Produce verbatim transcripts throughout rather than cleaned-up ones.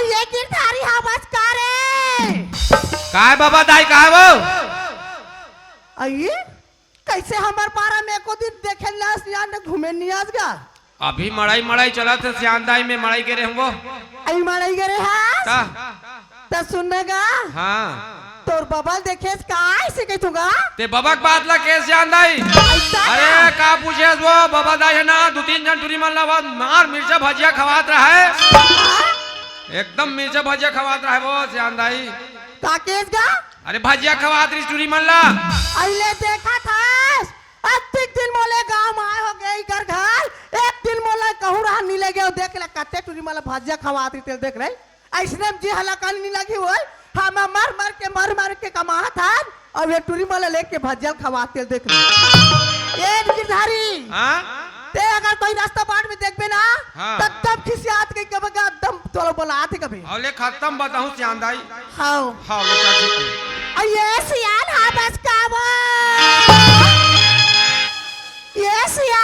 ये गिरधारी हा बस का रे? काय बाबा दाई, काय वो? अई, कइसे हमर पारा में एको दिन देखे नस यान घूमे नियास गा? अभी मड़ई, मड़ई चलत हे, सियान दाई में मड़ई गे रेहे हंव। अई मड़ई गे रेहे हस? का? त सुन न गा। हाँ। तोर बबा ल देखेस का अइसे कहिथंव गा? ते बबा के बात ला के सियान दाई? अइसा अरे का? का पूछेस वो? बबा दाई हे ना, दू तीन झन टुरी मन ला वो मार मिर्चा भजिया खवात रहय। हाँ? एकदम मिर्चा भजिया खवात रहय वो सियान दाई। का केस गा? अरे भजिया खवात रहिस टुरी मन ला। अइले देखत हस, अतिक दिन मोला गांव म आय होगे इकर घर, एक दिन मोला कहूं रहन नइ लेगे, अउ देख ले कते टुरी मन ला भजिया खवात रहिस तेला देख ले। अइसने म जी हलाकानी नइ लगी होय, हम मर मर के, मर मर के कमात हन, अउ ये टुरी मन ला लेके भजिया ल खवात तेला देख ले। ए गिरधारी, हाँ? ते अगर कोई रस्ता बाट में देखबे ना, हाँ। त एकदम खिसियात के कबे का एकदम तोला बोलात हे कबे। अउ ले खत्म बताहूं सियान दाई। हव। हव, ले चल ठीक हे। अ, ये सियान हा बस का वो? ये सियान।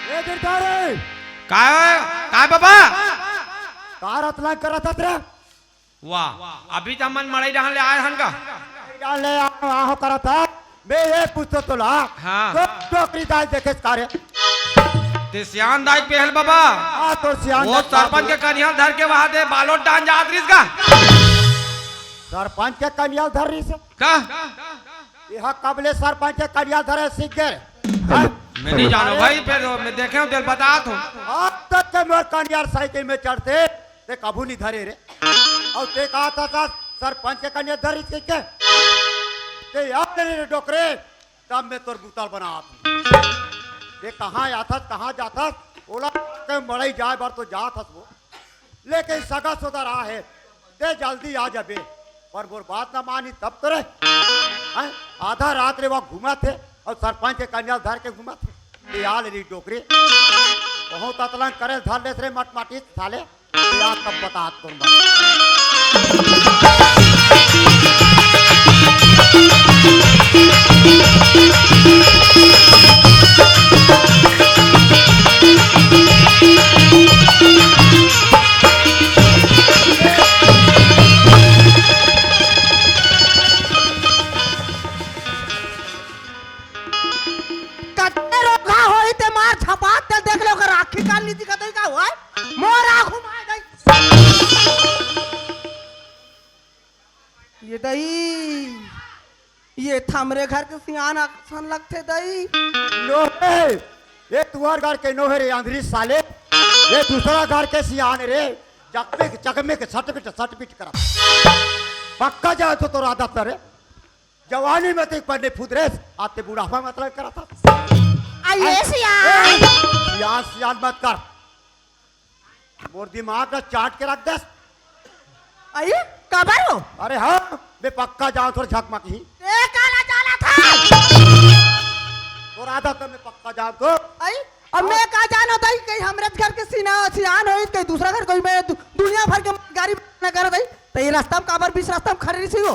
ए गिरधारी! काय, काय बाबा? का रतलाम करत हस रे? वाह, अभी त हमन मड़ई डहन ले आय हन गा। मड़ई डहन ले आ, आहो करत हस। मैं ये पूछथंव तोला। हाँ। तो डोकरी दाई देखेस का रे? ते सियान दाई के पेहल बाबा। हाँ, तोर सियान वो दाई सरपंच के कनिहा ल धर के वहां दे बालोद डाहन जात रहिस गा। सरपंच के कनिहा ल धर रहिस? का? एहा कब ले सरपंच के कनिहा ल धरे सीख गे? मैं नइ जानंव भाई, फेर मैं देखे हंव, तेला बतात हंव। आज तक के मोर कनिहा ल साइकिल में चढ़थे, ते कभू नइ धरे रे। अउ ते कहत हस सरपंच के कनिहा ल धर रहिस कहिके। ते याद नइ रे डोकरे, तब मैं तोर बुता ल बनात हंव। ते कहां आथस, कहां जाथस, ओला के मड़ई जाय बर तो जात हस वो। लेकिन सगा सोदर आहे, ते जल्दी आ जाबे, पर मोर बात न मानी तब तो रे। हैं? आधा रात ले वो घूमत हे अउ सरपंच के कनिहा ल धर के घूमत हे। ते आ ले रे डोकरी, बहुत अतलंग करे धर लेस रे मटमाटी साले। ते आ तब बतात तोर मन। कते रोगहा होही ते मार झपात ते देख ले, ओकर आँखी कान नइ दिखत होही का होय? मोर आँखू माय गई। ये दई, ये त हमरे घर के सियान असन लगथे दई। नोहे, ये तुंहर घर के नोहे रे आंधरी साले, ये दूसरा घर के सियान रे, चकमिक चकमिक सटपिट सटपिट करत। पक्का जांव तो तोर आदत रे। जवानी में ते पढ़ने फुदरेस, आते बुढ़ापा मतलब करत हस। आ ये सियान। ए, सियान सियान मत कर। मोर दिमाग ला चाट के रख देस। अई, काबर हो? अरे हाँ, मैं पक्का जांव तोर झकमक ही। ए, काला जाला था। तोर आदत में पक्का जांव तो। अई, अब मैं का जानंव दई, कहीं हमरे घर के सीना, सियान होई, कहीं दूसरा घर कोई मैं दु-, दुनिया भर के गाड़ी न कर दई, त ये रास्ता में काबर बीच रास्ता में खड़े रही हो?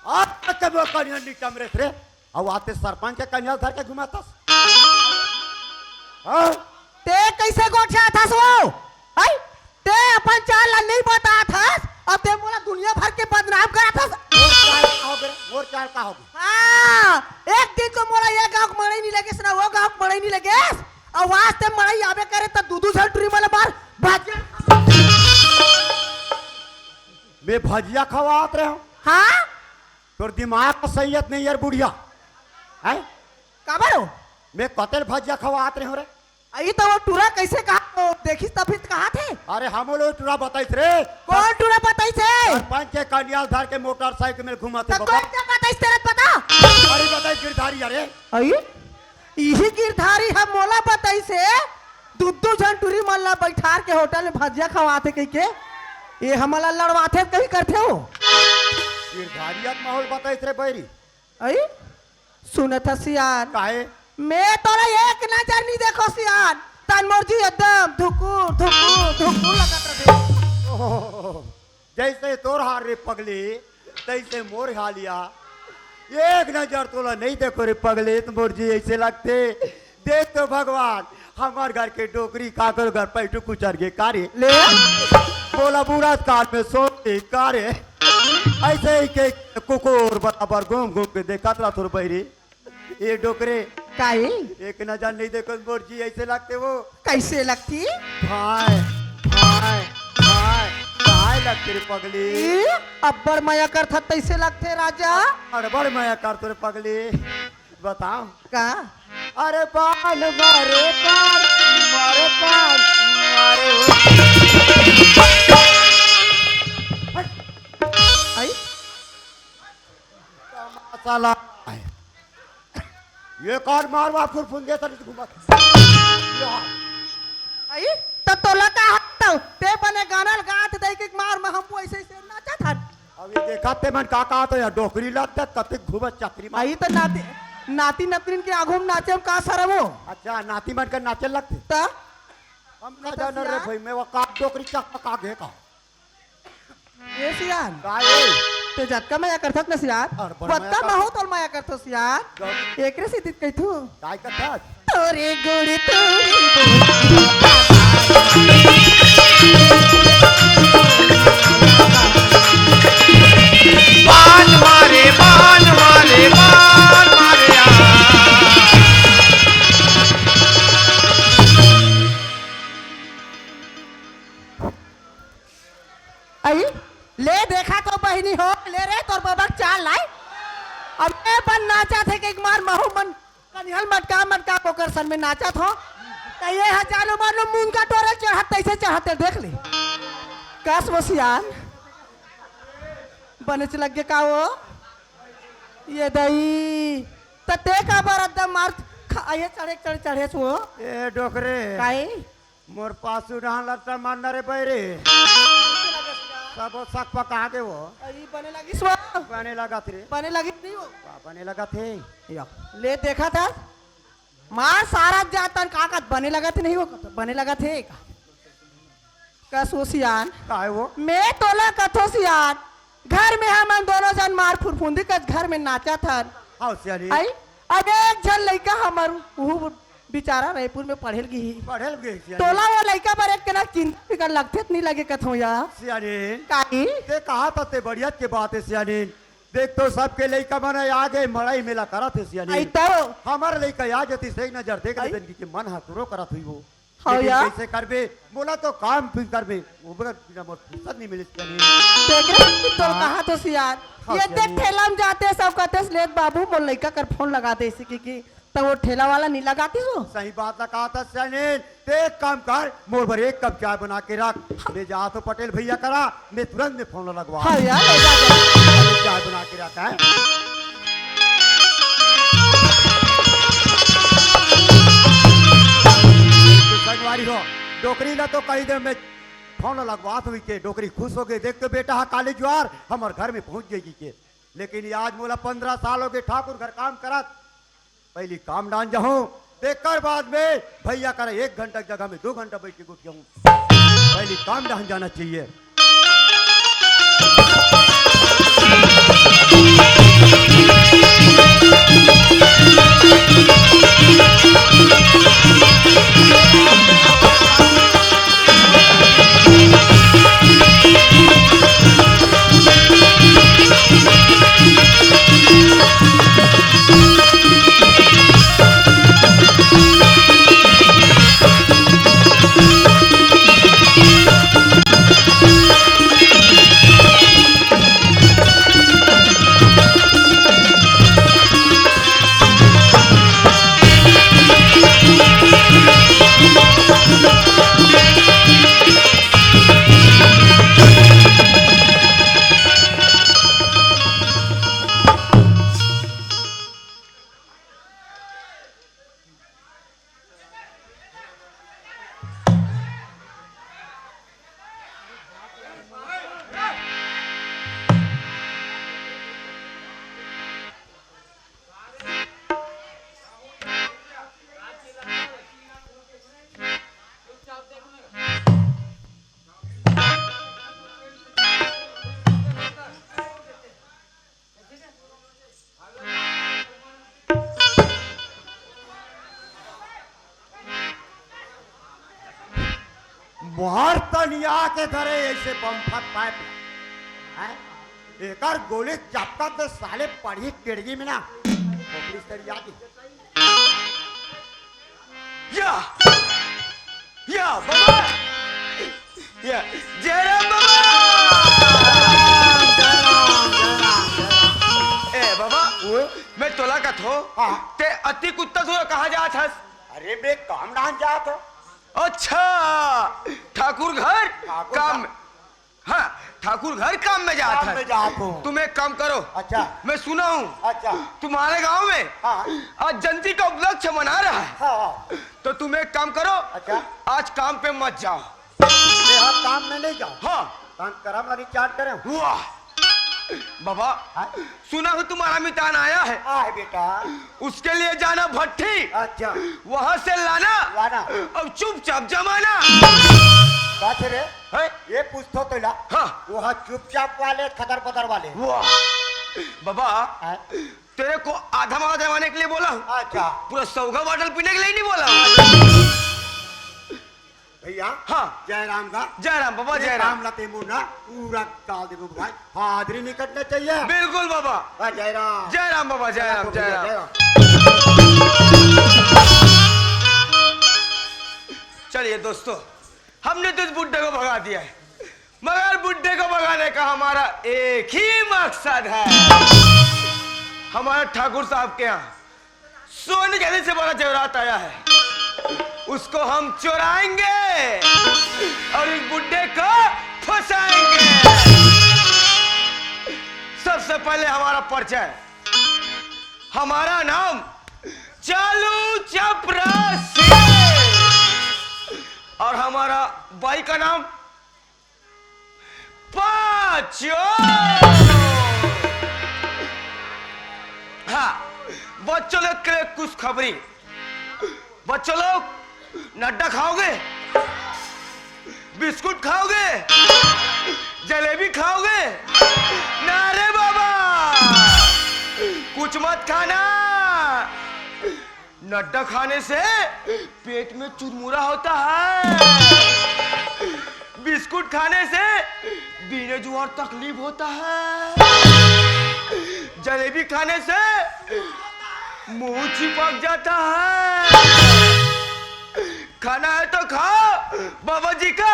आज तक वो कनिहा नइ टमरेस रे, अउ आते सरपंच के कनिहा धर के घुमाथस। हाँ? ते कइसे गोठियाथस वो? हैं? ते अपन चाल ला नइ बताथस, अब ते मोला दुनिया भर के बदनाम कराथस। मोर चाल का होगे रे? मोर चाल का होगे? हाँ, एक दिन तो मोला ये गांव के मड़ई नइ लगेस ना, वो गांव के मड़ई नइ लगेस, अउ आज ते मड़ई आबे करे त दू दू झन टुरी मन ला मार भजिया। मैं भजिया खवात रहेंव। हाँ? तोर दिमाग का सही नइ हे यार बुढ़िया। हैं? काबर हो? मैं कते ल भजिया खवात रहेंव रे। अई त वो टुरा कइसे कहा, वो देखिस तभी त कहाथे। अरे हमो ला टुरा बताइस रे। कोन टुरा बताइस हे? सरपंच के कनिहा ल धर के मोटरसाइकिल में घूमत हे त बाबा। कोन से बताइस तेला पता? अरे बताइस गिरधारी अरे। अई? इही गिरधारी ह मोला बताइस हे, दू दू झन टुरी मन ला बइठार के होटल में भजिया खवाथे कहिके, ये हमन ला लड़वाथे कहीं करथे हो। गिरधारी ह त मोला बताइस रे बैरी, अई, सुनत हस सियान? काहे? मैं तोला एक नजर नहीं देखो सियान, तन मोर जी एकदम धुकुर धुकुर धुकुर लगत रहे। ओहो, जैसे तोर हाल रे पगली, तैसे मोर हालिया। एक नजर तोला नहीं देखो रे पगली, त मोर जी ऐसे लगथे। देख तो भगवान, हमर घर के डोकरी काकर घर पैठू कुचर गे का रे? ले। बोला बुढ़ा काल में सो गे का रे? ऐसे ही के कुकुर बराबर घूम घूम के देखत रहा तोर बहिरी। ए डोकरे। काई? एक नजर नहीं देखो मोर जी ऐसे लगथे वो। कैसे लगथे? भाई, भाई, भाई, भाई लगथे रे पगली। ए, अब्बड़ मया करथस तैसे लगथे राजा। अड़बड़ मया करथों रे पगली। बताओ। का? अरे बान मारे बान, मारे बान, मारे हो। आई? तमाशा ला। ये कौन मारवा फुरफुंदे सर घुमा? आई? त तोला का हक तौ? ते बने गाना ल गात दई के मार में हम ऐसे ऐसे नाचत हन। अब ये देखा ते मन का कहा तो यार डोकरी लग तक कतिक घूमत चकरी मार। आई त नाती, नाती नतनीन के आगू में नाचे में का सरम हो? अच्छा, नाती मन के नाचे लगथे। त? हम ना जान रे भाई, मैं वो का डोकरी चक का घे का। ए सियान। का ए? ते जतका मया करथस न सियान, अरे बड़ मया वतका कर। महू तोल मया करथो सियान। गौ- एकरे से दित कहिथू। काय करथस? तोरे गोड़े तोरे गोड़े। बान मारे, बान मारे, बान मारे आ। आई, ले देखा तो बहिनी हो, ले रे तोर बबक चाल लाई। अब ए बन नाचत हे के एक मार महू मन कनिहल मटका मटका ओकर सन में नाचत हो। त ये ह जानो मानो मुनगा टोरे चढ़त तैसे चढ़त हे, देख ले। कस वो सियान। बनेच लग गे का वो? ये दई। त ते का बर एकदम मार खा, ये चढ़े चढ़े चढ़े सो। ए डोकरे। काई? मोर पासू डाहन ला टमाटर रे बैरे। सबो सक पका दे वो। अरे बने लगिस वो। बने लगत रे। बने लगिस नहीं वो। वाह, बने लगत हे। या, ले देखा था। मार सारा जातन का कत बने लगत नहीं वो, बने लगत हे का? कस वो सियान। काय वो? मैं तोला कथो सियान। घर में हमन दोनों जन मार फुरफुंदी कस घर में नाचत हन। हाँ, सियानी। आई, अब एक झन लइका हमर, उहू बेचारा रायपुर में पढ़े ल गिही। पढ़े ल गिही, सियानी। तोला वो लइका बर एक कना चिंता फिकर लगथे त नहीं लगे कथो या? सियानी। काई? ते कहा था ते बढ़िया के बात हे, सियानी। देख तो सबके लइका मन आगे मड़ई मेला करत हे, सियानी। आई तो। हमर लइका आ जतिस एक नजर देख आई। लेतन कि, कि मन हा तुरो करत हुई वो। हाँ लेकिन यार। कैसे करबे? मोला तो काम भी करबे, ओकर बिना मोर फुर्सत नहीं मिले, सियानी। देख रे, तोर हाँ। कहा तो सियान। हाँ, ये देख सियानी। ठेला में जाते सब कहते, "ले बाबू, मोर लइका कर फोन लगा दे," इसी की, की। त वो ठेला वाला नहीं लगातिस वो। सही बात ला कहा था सियानी। ते एक काम कर, मोर बर एक कप चाय बना के रख। हाँ। मैं जात हों पटेल भैया करा, मैं तुरंत में फोन लगवा। हाँ यार, ले जा, जा। चाय बना के रख, हैं? तो संगवारी हो, डोकरी ला तो कही दे, मैं फोन लगवात हों के, डोकरी खुश हो गे। देख तो बेटा हा काली जुआर हमर घर में पहुंच गे कि के। लेकिन ये आज मोला पंद्रह साल हो गे ठाकुर घर काम करत। पहली काम डाहन जाहूं, तेकर बाद में भैया करा एक घंटा के जगह में दो घंटा बैठ के गोठियाहूं। पहली काम डाहन जाना चाहिए। बरतनिया के धरे ऐसे बम्फर पाइप। हैं? एकर गोली चपका दे साले पड़ी किड़गी में ना। खोपड़ी सरिया की। या! या, बाबा! या, जय राम बाबा! ए, बाबा, ओ? मैं तोला कथो, हाँ। ते अति कुत्ता थोड़ा कहाँ जात हस? अरे, मैं काम नाम जात हूँ। अच्छा, ठाकुर घर ठाकुर काम घर। हाँ, ठाकुर घर काम में जात काम है। में जात हूँ। तुम एक काम करो। अच्छा। मैं सुना हूँ। अच्छा। तुम्हारे गांव में हाँ। आज जयंती का उपलक्ष्य मना रहा है। हाँ, हाँ। तो तुम एक काम करो। अच्छा। आज काम पे मत जाओ। मैं आज काम में नहीं जाऊँ। हाँ। काम करम ला रिचार्ज करे। वाह। बाबा, हाँ? सुना हूँ तुम्हारा मितान आया है। आए बेटा। उसके लिए जाना भट्टी। अच्छा। वहाँ से लाना। लाना। अब चुपचाप जमाना। बात रे। हैं? ये पूछतो तो ला। हाँ। वो हाँ चुपचाप वाले, खदर बदर वाले। वाह। बाबा, हाँ? तेरे को आधा मावा जमाने के लिए बोला हूँ। अच्छा। पूरा सौगा बॉटल पीने के लिए नहीं बोला हूँ। भैया, हाँ। जय राम का। जय राम बाबा, ये जय राम। काम लते मोर ना पूरा काल देबो भाई, हाजिरी नहीं कटना चाहिए। बिल्कुल बाबा। हाँ, जय राम। जय राम बाबा, जय राम, जय राम। चलिए दोस्तों, हमने तो इस बुड्ढे को भगा दिया है, मगर बुड्ढे को भगाने का हमारा एक ही मकसद है। हमारे ठाकुर साहब के यहाँ सोने चांदी से बड़ा जेवरात आया है, उसको हम चुराएंगे और इस बुड्ढे को फंसाएंगे। सबसे पहले हमारा परिचय, हमारा नाम चालू चपरासी और हमारा बाई का नाम पाँचों। हाँ, बच्चों लोग के लिए खुशखबरी। बच्चों लोग, नड्डा खाओगे, बिस्कुट खाओगे, जलेबी खाओगे? ना रे बाबा, कुछ मत खाना। नड्डा खाने से पेट में चुरमुरा होता है, बिस्कुट खाने से बीने जुआर तकलीफ होता है, जलेबी खाने से मुंह चिपक जाता है। खाना है तो खाओ, बाबा जी का।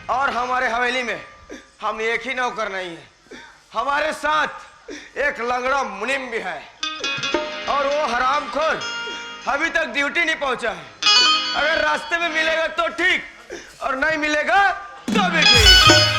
और हमारे हवेली में हम एक ही नौकर नहीं है, हमारे साथ एक लंगड़ा मुनीम भी है और वो हरामखोर अभी तक ड्यूटी नहीं पहुंचा है। अगर रास्ते में मिलेगा तो ठीक, और नहीं मिलेगा तो भी ठीक।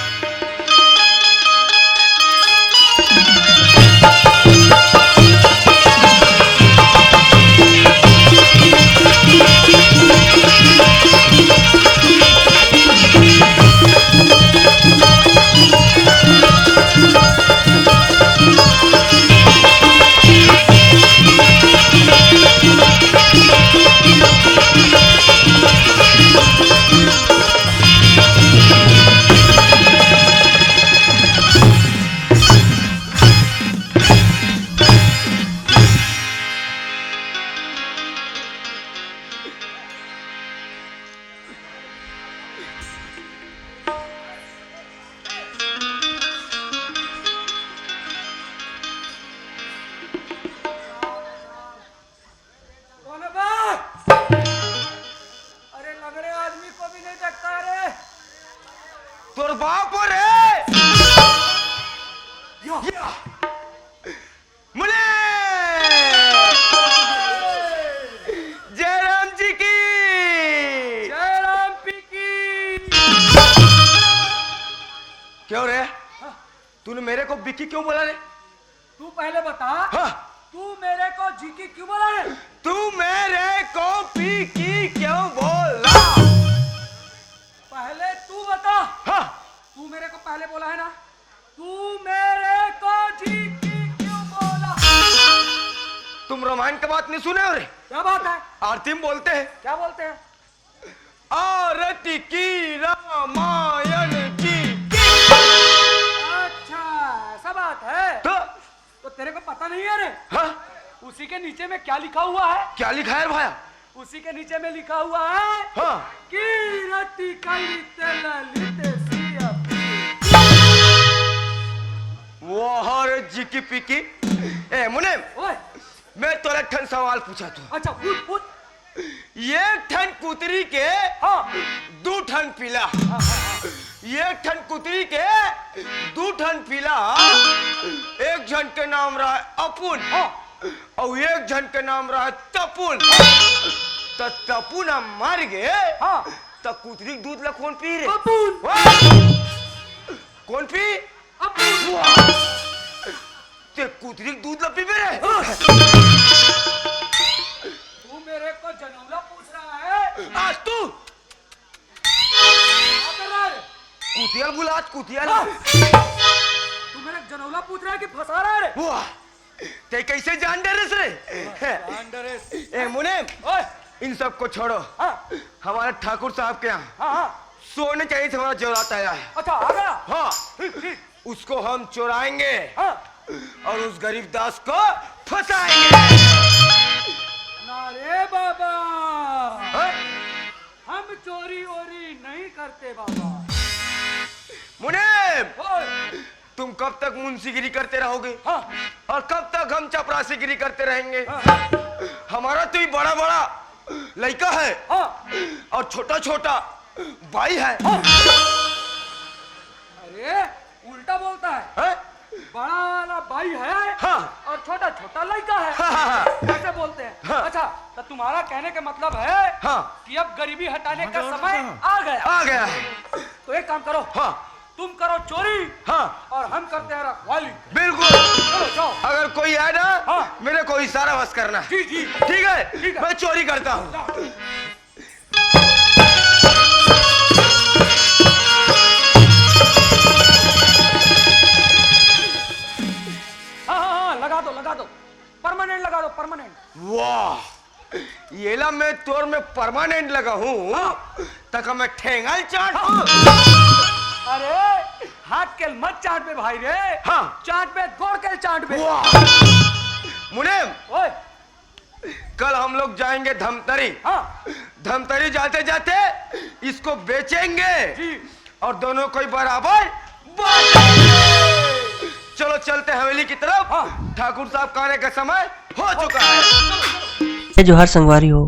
कौन है बा? अरे, लंगड़े आदमी को भी नहीं देखता रे। तोर बाप रे। या। या। मुने। जयराम जी की। जयराम पी की। क्यों रे? हाँ। तूने मेरे को बिकी क्यों बोला रे? तू पहले बता, हाँ। तू मेरे को जीकी क्यों बोला है? तू मेरे को पीकी क्यों बोला? पहले तू बता। हाँ। तू मेरे को पहले बोला है ना, तू मेरे को जीकी क्यों बोला? तुम रामायण की बात नहीं सुने हो रे? क्या बात है? आरती में बोलते हैं। क्या बोलते हैं? आरती की रामायण की। अच्छा, ऐसा बात है। तो? तो तेरे को पता नहीं है रे? हाँ? उसी के नीचे में क्या लिखा हुआ है? क्या लिखा है भाया? उसी के नीचे में लिखा हुआ है हाँ। कि रति कलित ललित सिया। वाह रे जिकी पिकी। ए मुने, ओए। मैं तोला एक ठन सवाल पूछत हूँ। अच्छा, पूछ, पूछ। एक ठन कुतरी के हाँ। दू ठन पीला। हाँ, हाँ, हाँ। एक ठन कुतरी के दू ठन पीला। एक झन के नाम रहा अपुन। हाँ। अउ एक झन के नाम रहा तपुन। त तपुन ह मर गे। हाँ। त कुतरी के दूध ला कोन पी रे? अपुन। वाह! कोन पी? अपुन। वाह! ते कुतरी के दूध ला पीबे रे? हाँ। तू मेरे को जनौला पूछ रहा है? आज तू। क्या कर रहा है? कुतियल बुला, आज कुतियल। हाँ। तू मेरे जनौला पूछ रहा है कि फंसा रहा है रे? वाह! ते कैसे जान डरेस रे? जान डरेस। ए मुने, ओए। इन सबको छोड़ो। हाँ। हमारे ठाकुर साहब के यहाँ हाँ, हाँ। सोने चाहिए थे, हमारा जरूरत आया है। अच्छा, आ गया? हाँ। ठीक, ठीक। उसको हम चुराएंगे हाँ। और उस गरीब दास को फंसाएंगे। ना रे बाबा, हाँ? हम चोरी वोरी नहीं करते बाबा। मुने, ओए। तुम कब तक मुंशीगिरी करते रहोगे? हाँ। और कब तक हम चपरासीगिरी करते रहेंगे? हाँ। हमारा तो ये बड़ा बड़ा लड़का है हाँ। और छोटा छोटा भाई है। हाँ। अरे, उल्टा बोलता है। हैं? बड़ा वाला भाई है हाँ। और छोटा छोटा लड़का है। हाँ, हाँ, हाँ। ऐसे बोलते हैं। हाँ। अच्छा, तो तुम्हारा कहने का मतलब है हाँ। कि अब गरीबी हटाने का समय आ गया। आ गया है। तो एक काम करो, हाँ। तुम करो चोरी हाँ। और हम करते हैं रखवाली। बिल्कुल। चलो, जाओ। अगर कोई आए ना, हाँ। मेरे को इशारा बस करना। जी, जी। ठीक है? ठीक है। मैं चोरी करता हूँ। जाओ। हाँ, हाँ, हाँ, लगा दो, लगा दो, परमानेंट लगा दो, परमानेंट। वाह, येला मैं तोर में परमानेंट लगा हूँ, तक मैं ठेंगल चाट हूँ। अरे, हाथ के मत चाट बे भाई रे। हाँ। चाट बे, गोड़ के चाट बे। वाह। मुने, ओए। कल हम लोग जाएंगे धमतरी। हाँ। धमतरी जाते जाते इसको बेचेंगे जी। और दोनों को ही बराबर बांटेंगे। चलो चलते हवेली की तरफ। हाँ। ठाकुर साहब का आने का समय हो चुका है। जय जोहार संगवारी हो,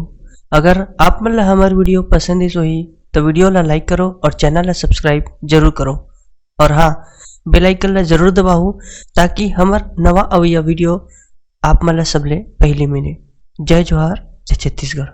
अगर आप मन ला हमर वीडियो पसंद आइस होही तो वीडियो ला लाइक करो और चैनल ला सब्सक्राइब जरूर करो। और हाँ, बेल आइकन ला जरूर दबाओ ताकि हमर नवा अवइया वीडियो आप मन ला सबले पहली मिले। जय जोहार, जय छत्तीसगढ़।